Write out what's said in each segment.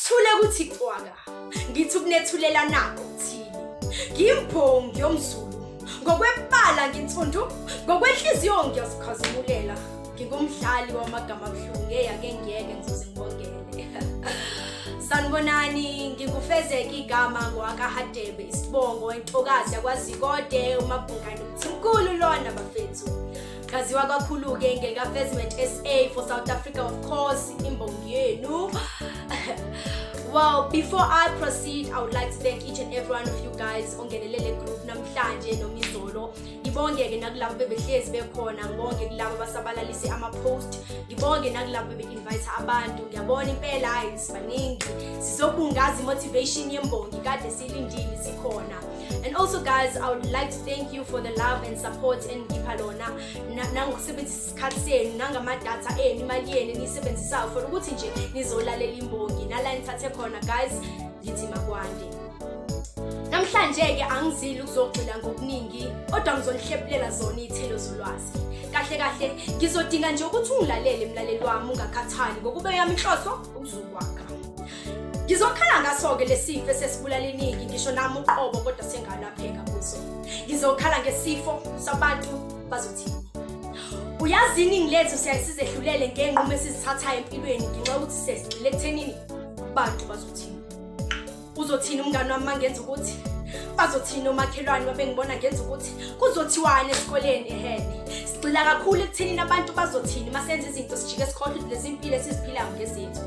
Thule kuthi cwaka. Ngithi ukunethulela nako kuthile. Ngiyimbongi yomZulu. Ngokwebala nginsundu, ngokwenhliziyo ngiyazikhazimulela. Ngingumdlali wamagama abuhlungu, hey ake ngiyeke ngizoze ngibongele. Sanibonani, ngingufezeka igama ngowakaHadebe, isibongo intokazi yakwaZikode, uMabhungane uMthimkhulu lona bafethu. Ngaziwa kakhulu-ke ngelikaFezment SA for South Africa of course, imbongi yenu. Well, before I proceed, I would like to thank each and every one of you guys ongenelele group namhlanje noma izolo. Ngibonge-ke nakulabo bebehlezi bekhona, ngibonge kulabo abasabalalise ama-post, ngibonge nakulabo bebe-invite abantu. Ngiyabona impela hayi sibaningi. Sizobungaza i-motivation yembongi kade siyilindile sikhona. And also guys, I would like to thank you for the love and support eningipha lona nangokusebenzisa isikhathi senu nangamadatha enu imali yenu eniyisebenzisayo for ukuthi nje nizolalela imbongi nala nithathe khona guys ngithi makwande. Namhlanje-ke angizile ukuzogxila ngokuningi kodwa ngizonihlephulela zona iy'thelo zolwazi. Kahle kahle ngizodinga nje ukuthi ungilalele mlaleli wami ungakhathali ngokuba yami inhloso ukuzokwakha. Ngizokhala ngaso-ke lesifo esesibulala iningi ngisho nami uqobo kodwa sengalapheka kuso. Ngizokhala ngesifo sabantu bazothini. Uyazi iningi lethu siyaye sizehlulele ngey'nqumo esizithathayo empilweni ngenxa yokuthi siyasigxile ekuthenini abantu bazothini. Uzothini umngani wami mangenza ukuthi? Bazothini omakhelwane uma bengibona ngenza ukuthi? Kuzothiwani esikoleni ehene? Sigxila kakhulu ekuthenini abantu bazothini masenza izinto sijike sikhohlwe ukuthi lezi mpilo esiziphilayo ngezethu.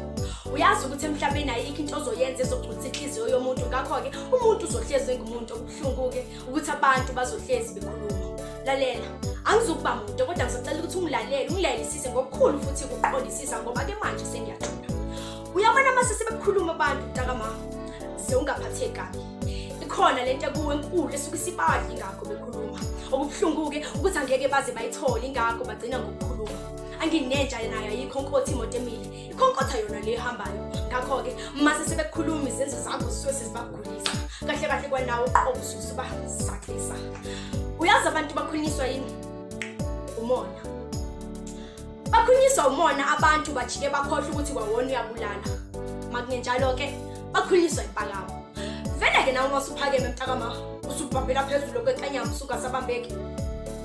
Uyazi ukuthi emhlabeni ayikho into ozoyenza ezogculisa inhliziyo yomuntu ngakho-ke umuntu uzohlezi engumuntu okubuhlungu-ke ukuthi abantu bazohlezi bekhuluma. Lalela, angizukuba muntu kodwa ngizocela ukuthi ungilalele, ungilalelisise ngokukhulu futhi ukuqondisisa ngoba-ke manje sengiyajula. Uyabona mase sebekhuluma abantu mntakama ze ungaphatheki kabi. Ikhona lento ekuwe enkulu esuke isibadla ingakho bekhuluma. Okubuhlungu-ke ukuthi angeke baze bayithole ingakho bagcina ngokukhuluma. Anginenja nayo ayikho nkothi imoto emile. Ikhonkotha yona le ehambayo. Ngakho-ke mase sebekhuluma izenzo zakho zisuke sezibagulisa. Kahle kahle kwanawe uqobo usuke usubasakisa. Uyazi abantu bakhulunyiswa yini? Umona. Bakhulunyiswa umona abantu bajike bakhohlwa ukuthi kwawona uyabulala. Makungenjalo-ke bakhulunyiswa impakamo. Vele-ke nawe uma usuphakeme mntakama usubhabhela phezulu kwenkanyamba usungasabambeki.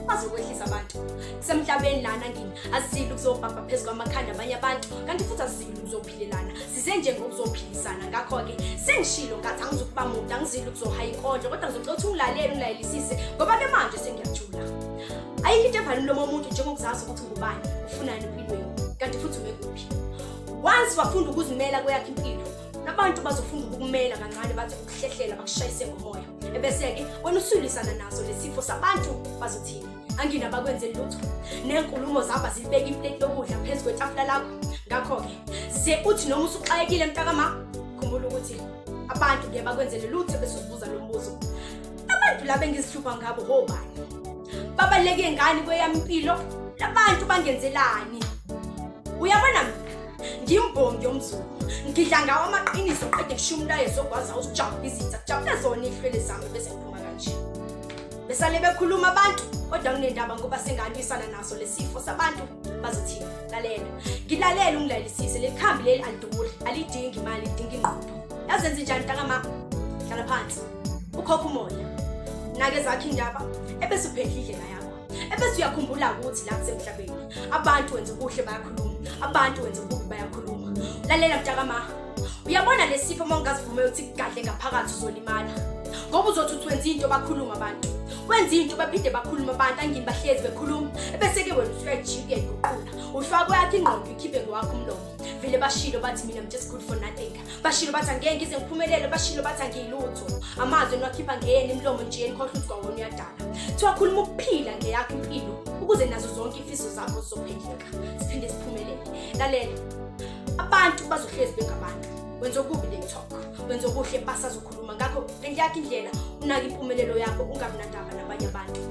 Bazokwehlisa abantu. Kusemhlabeni lana ngini asizile ukuzobhabha phezu kwamakhanda abanye abantu kanti futhi asizile ukuzophilelana. Size nje ngokuzophilisana ngakho-ke sengishilo ngathi angizukuba mude angizile ukuzohaya inkondlo kodwa ngizocela ukuthi ungilalele ungilayelisise ngoba-ke manje sengiyajula. Ayikho into evala umlomo womuntu njengokuzazi ukuthi ungubani, ufunani empilweni, kanti futhi ume kuphi. Once wafunda ukuzimela kweyakho impilo, nabantu bazofunda ukukumela kancane bathi ukuhlehlela bakushayise ngomoya. Ebese-ke wena usulwisana naso lesifo sabantu bazothini. Angina bakwenzeli lutho. Nenkulumo zabo azilibeki iplate lokudla phezu kwetafula lakho. Ngakho-ke, ze uthi noma usuxakekile mntakama, khumbula ukuthi abantu ngeke bakwenzele lutho bese uzibuza lo mbuzo. Abantu laba engizihlupha ngabo hobani? Babaluleke ngani kweyami impilo? Labantu bangenzelani? Uyabona mina ngimbongi yomZulu. Ngidla ngawo amaqiniso qede ngishiya umlayezo ogwaza usijabula izitha kujabula zona ihlwele zami bese ngiphuma kanje. Besale bekhuluma abantu kodwa nginendaba ngoba sengalwisana naso lesifo sabantu bazothini. Lalela. Ngilalela ungilalelisise leli khambi leli aliduri, alidingi imali, lidinga ingqondo. Yazenza njani mntakama? Hlala phansi. Ukhokha umoya. Nake zakho indaba ebese uphendla indlela yakho. Ebese uyakhumbula ukuthi la kusemhlabeni abantu wenza okuhle bayakhuluma, abantu wenza okubi bayakhuluma. Lalela mntakama. Uyabona lesifo uma ungazivumela ukuthi kugadle ngaphakathi uzolimala. Ngoba uzothi uthi wenza into bakhuluma abantu. Wenza into baphinde bakhuluma abantu angini bahlezi bekhuluma. Ebese ke wena usuyajika uyayiguqula. Ufaka kwakho ingqondo ikhiphe ngowakho umlomo. Vele bashilo bathi mina I'm just good for nothing. Bashilo bathi angeke ngize ngiphumelele, bashilo bathi angiyilutho. Amazwi eniwakhipha ngeyeni imilomo nje nikhohlwa ukuthi kwawona uyadala. Kuthiwa khuluma ukuphila ngeyakho impilo ukuze nazo zonke ifiso zakho zizophendleka ziphinde ziphumelele. Lalela. Abantu bazohlezi bengabantu. Wenza okubi they talk. Wenza okuhle basazokhuluma. Ngakho phendla yakho indlela unake impumelelo yakho ungabi nandaba nabanye abantu.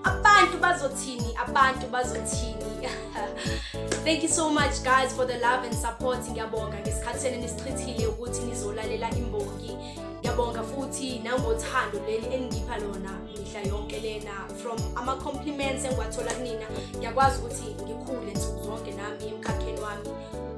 Abantu bazothini? Abantu bazothini? Thank you so much guys for the love and support. Ngiyabonga ngesikhathi senu nisichithile ukuthi nizolalela imbongi. Ngiyabonga futhi nangothando leli eningipha lona mihla yonke lena from ama compliments engiwathola kunina. Ngiyakwazi ukuthi ngikhule nsuku zonke nami emkhakheni wami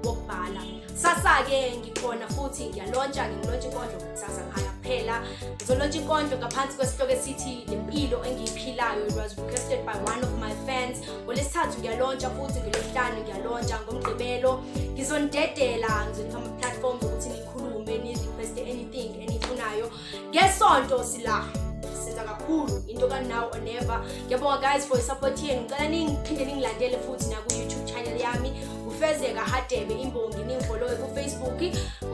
wokubhala. Kusasa-ke ngikhona futhi ngiyalontsha, ngilontsha inkondlo kusasa ngihaya kuphela. Ngizolontsha inkondlo ngaphansi kwesihloko esithi Le Mpilo Engiyiphilayo. It was requested by one of my fans. NgoLwesithathu ngiyalontsha futhi, ngoLwesihlanu ngiyalontsha, ngoMgqibelo ngizonidedela, ngizonipha ama-platforms ukuthi nikhulume, ni-requeste anything eniyifunayo. Ngesonto sila senza kakhulu into ka-now or never. Ngiyabonga guys for i-support yenu. Ngicela ningiphinde ningilandele futhi naku-YouTube channel yami, uFezeka Hadebe Imbongi. Ningifollowe ku-Facebook,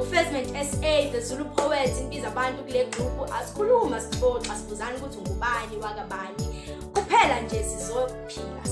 uFezment SA The Zulu Poets. Nibiza abantu kule group, asikhuluma, sixoxa, sibuzana ukuthi ungubani wakabani. Kuphela nje sizophila.